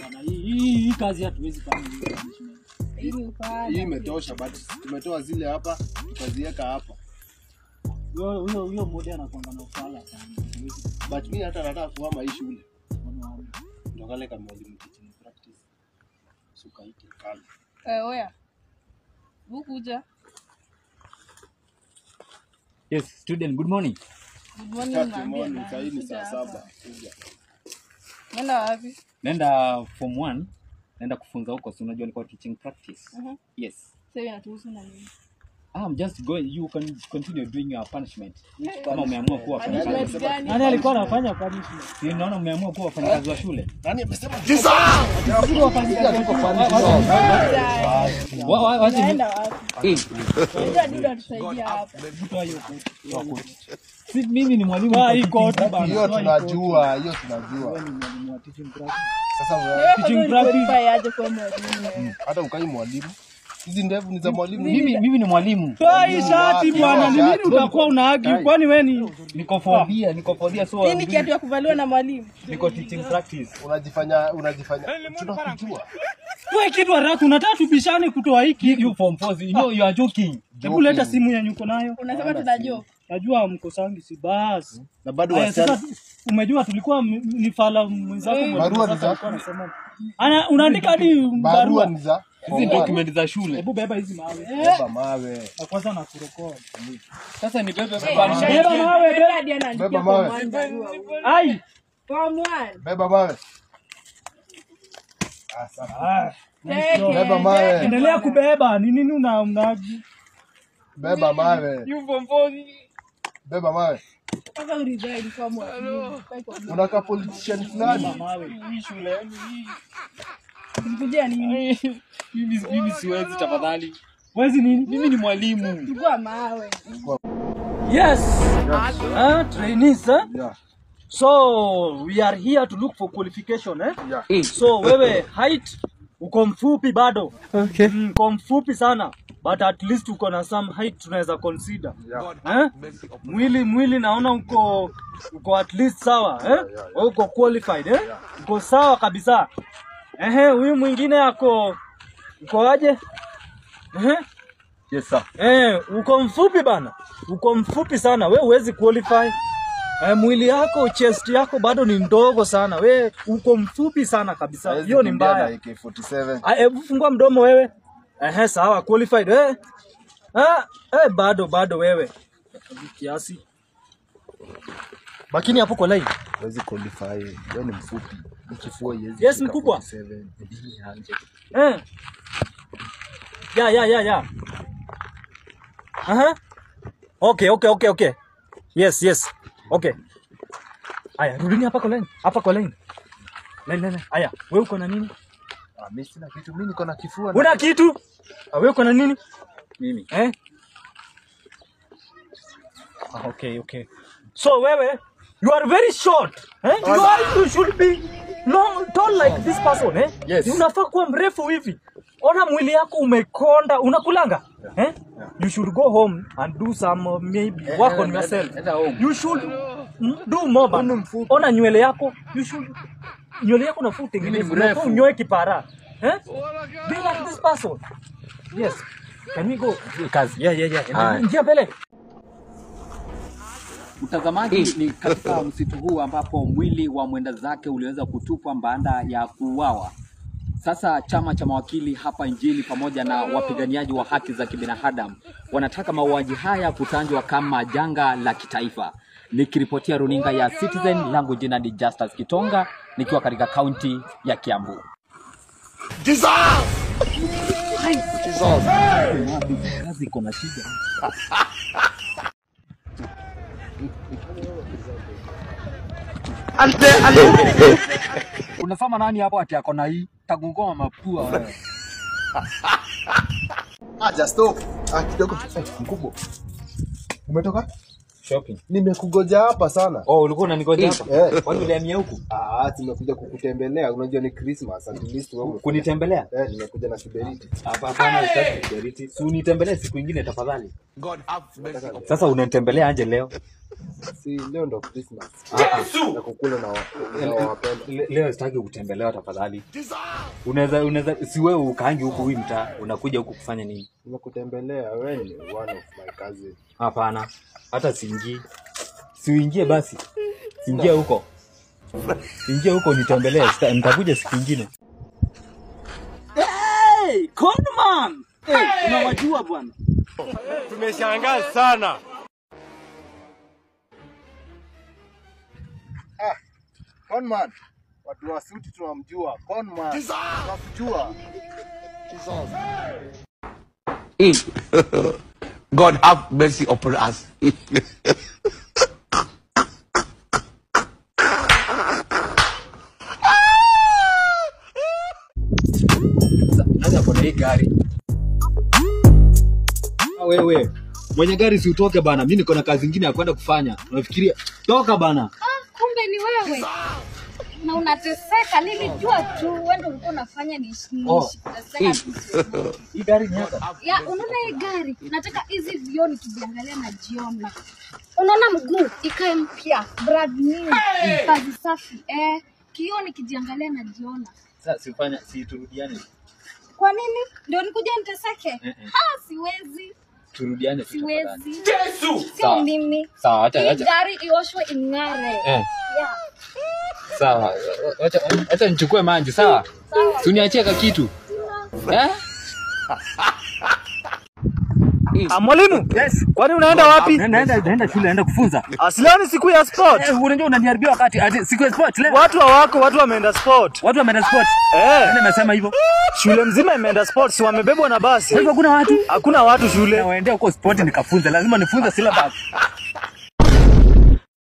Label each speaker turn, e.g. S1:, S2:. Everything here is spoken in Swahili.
S1: Bana, hii kazi hatuwezi fanya hii punishment.
S2: Hii imetosha, but tumetoa zile hapa tukaziweka hapa.
S1: Huyo mmoja anakuanga na ufala sana.
S2: But mimi hata nataka kuhama hii shule. Ndio kale kama mwalimu teaching practice. Sukaite kale.
S3: Oya. Bukuja.
S4: Yes, student, good morning.
S3: Good morning.
S2: Good morning. Sasa ni saa 7.
S3: Nenda wapi?
S4: Nenda form 1. Naenda kufunza huko, si unajua niko teaching practice. Yes.
S3: Sasa inatuhusu na nini?
S4: I'm just going, you can continue doing your punishment. Kama umeamua kuwa wafanyakazi.
S1: Nani alikuwa anafanya punishment?
S4: Si naona umeamua kuwa wafanyakazi wa shule.
S2: Nani amesema? Jesus!
S3: Naenda wapi? Ndio hapa.
S4: Si mimi ni mwalimu.
S1: Hii koti bana.
S2: Hiyo tunajua, hiyo tunajua. Sasa
S1: teaching practice
S3: aje kwa mwalimu.
S2: Hata ukai mwalimu. Hizi ndevu ni za mwalimu.
S4: Mimi ni mwalimu.
S1: Toa hii shati bwana, ni nini utakuwa unaagi? Kwani wewe ni
S4: niko phobia so.
S3: Nini kiatu ya kuvaliwa na mwalimu?
S4: Niko teaching practice.
S2: Unajifanya tunakujua.
S1: Wewe kitu haraka unataka tubishane kutoa hiki.
S4: You form 4, you know you are joking.
S1: Hebu leta simu yenye uko nayo.
S3: Unasema tunajua.
S1: Najua mkosangi si basi.
S2: Na bado wasichana.
S1: Umejua tulikuwa ni fala mwenzako
S2: mwalimu.
S1: Anasema. Ana unaandika hadi
S2: barua ni za
S4: hizi document za shule.
S1: Hebu beba hizi mawe.
S2: Beba mawe.
S1: Na kwanza nakurekodi.
S4: Sasa ni bebe
S1: beba mawe,
S2: beba mawe.
S1: Ai.
S3: Form 1.
S2: Beba mawe. Ah, sawa. Beba mawe.
S1: Endelea kubeba. Ni nini unaji?
S2: Beba mawe.
S4: You form 4.
S2: Beba mawe.
S3: Sasa uresign kwa mwalimu.
S2: Unaka politician fulani.
S1: Mawe.
S4: Hii shule hii.
S3: Mkujia nini?
S4: Mimi siwezi tafadhali.
S1: Wezi nini?
S4: Mimi ni mwalimu.
S3: Chukua mawe.
S1: Yes. Trainees, eh?
S2: Yeah.
S1: So we are here to look for qualification, eh?
S2: Yeah.
S1: So wewe height uko mfupi bado.
S2: Okay.
S1: Uko mfupi sana. But at least uko na some height tunaweza consider.
S2: Yeah.
S1: Eh? Mwili naona uko at least sawa, eh?
S2: Yeah, yeah.
S1: Wewe uko qualified, eh?
S2: Yeah.
S1: Uko sawa kabisa. Ehe, huyu mwingine ako uko aje? Ehe.
S4: Yes sir.
S1: Uko mfupi bana. Uko mfupi sana. Wewe huwezi qualify. Mwili yako, chest yako bado ni ndogo sana. Wewe uko mfupi sana kabisa. Hiyo ni mbaya.
S2: AK47.
S1: Hebu fungua mdomo wewe. Ehe, sawa, qualified. Bado wewe. Kiasi. Bakini hapo kwa line.
S2: Huwezi qualify. Wewe ni mfupi. Kifua yezi.
S1: Yes mkubwa. Ya. Aha. Okay. Yes. Okay. Aya, rudini hapa kwa line. Hapa kwa line. Line. Aya, wewe uko na nini?
S2: Mimi sina kitu. Mimi niko na kifua.
S1: Una kitu? Wewe uko na nini?
S4: Mimi.
S1: Okay. So wewe, you are very short. Eh? You should be long, tall like this person, eh?
S2: Yes.
S1: Unafaa kuwa mrefu hivi. Ona mwili yako umekonda, unakulanga? Yeah. Eh?
S2: Yeah.
S1: You should go home and do some maybe work on yourself. You should do more. Ona nywele yako, you should nywele yako unafaa utengeneze, unafaa unyoe kipara. Eh? Be like this person. Yes. Can we go?
S4: Kazi.
S1: Yeah. Ingia mbele.
S4: Mtazamaji, ni katika msitu huu ambapo mwili wa mwenda zake uliweza kutupwa baada ya kuuawa. Sasa chama cha mawakili hapa nchini pamoja na wapiganiaji wa haki za kibinadamu wanataka mauaji haya kutanjwa kama janga la kitaifa. Nikiripotia runinga ya Citizen, langu jina ni Justus Kitonga, nikiwa katika kaunti ya Kiambu.
S2: Jesus! Jesus!
S4: Kazi iko na shida.
S2: Ante.
S4: Unasema nani hapo ati ako na hii? Tagungoma mapua wewe.
S2: Acha stop. Kidogo mkubwa. Umetoka?
S4: Shopping.
S2: Nimekugoja hapa sana.
S4: Oh, ulikuwa unanigoja hapa?
S2: Eh.
S4: Kwani ulihamia huku?
S2: Tumekuja kukutembelea. Unajua ni Christmas, at least wewe
S4: kunitembelea?
S2: Nimekuja na kiberiti.
S4: Hapana, hutaki kiberiti. Si unitembelee siku nyingine tafadhali. God have mercy. Sasa unanitembelea aje leo?
S2: Si leo ndo Christmas. Na kukula na wapenda.
S4: Leo sitaki kutembelewa tafadhali. Unaweza si wewe ukaangi huku hii mtaa, unakuja huku kufanya nini?
S2: Nimekutembelea, wewe ni one of my cousin.
S4: Hapana. Hata siingii. Siuingie basi. Ingia huko. Ingia huko nitembelee. Nitakuja siku nyingine.
S1: Hey, Conman! Hey, unawajua bwana.
S5: Tumeshangaa sana.
S2: Conman. Watu wa suti tunamjua. Conman. Tunamjua.
S6: God have mercy upon us.
S4: Nani ako na hii gari? Wewe mwenye gari si utoke bana, mimi niko na kazi nyingine ya kwenda kufanya. Unafikiria toka bana.
S7: Kumbe ni wewe. Na unateseka, nilijua tu wewe ndio ulikuwa unafanya niishi kuteseka tu.
S4: Hii gari ni yako.
S7: Ya, unaona hii gari? Nataka hizi vioo nikiziangalia na jiona. Unaona mguu ikae mpya, brand new, kazi safi. Kioo nikijiangalia na jiona.
S4: Sasa si turudiane.
S7: Kwa nini? Ndio nikuja niteseke? Ha, siwezi.
S4: Turudiane tu tafadhali.
S7: Siwezi. Yesu. Sio mimi.
S4: Sawa, acha
S7: Hii
S4: acha.
S7: gari ioshwe ing'are. Yeah.
S4: Sawa. Acha nichukue maji, sawa?
S7: Sawa.
S4: Si uniachie ka kitu.
S1: Mwalimu.
S4: Yes.
S1: Kwani unaenda wapi?
S4: Naenda shule, naenda kufunza.
S1: Leo ni siku ya sport.
S4: Unajua unaniharibia wakati. Ati siku ya sport leo.
S1: Watu hawako, watu wameenda sport.
S4: Watu wameenda sport. Nani amesema hivyo?
S1: Shule mzima imeenda sport, si wamebebwa na basi.
S4: Kwa hivyo hakuna watu.
S1: Hakuna watu shule.
S4: Na waendea huko sport nikafunza. Lazima nifunze syllabus.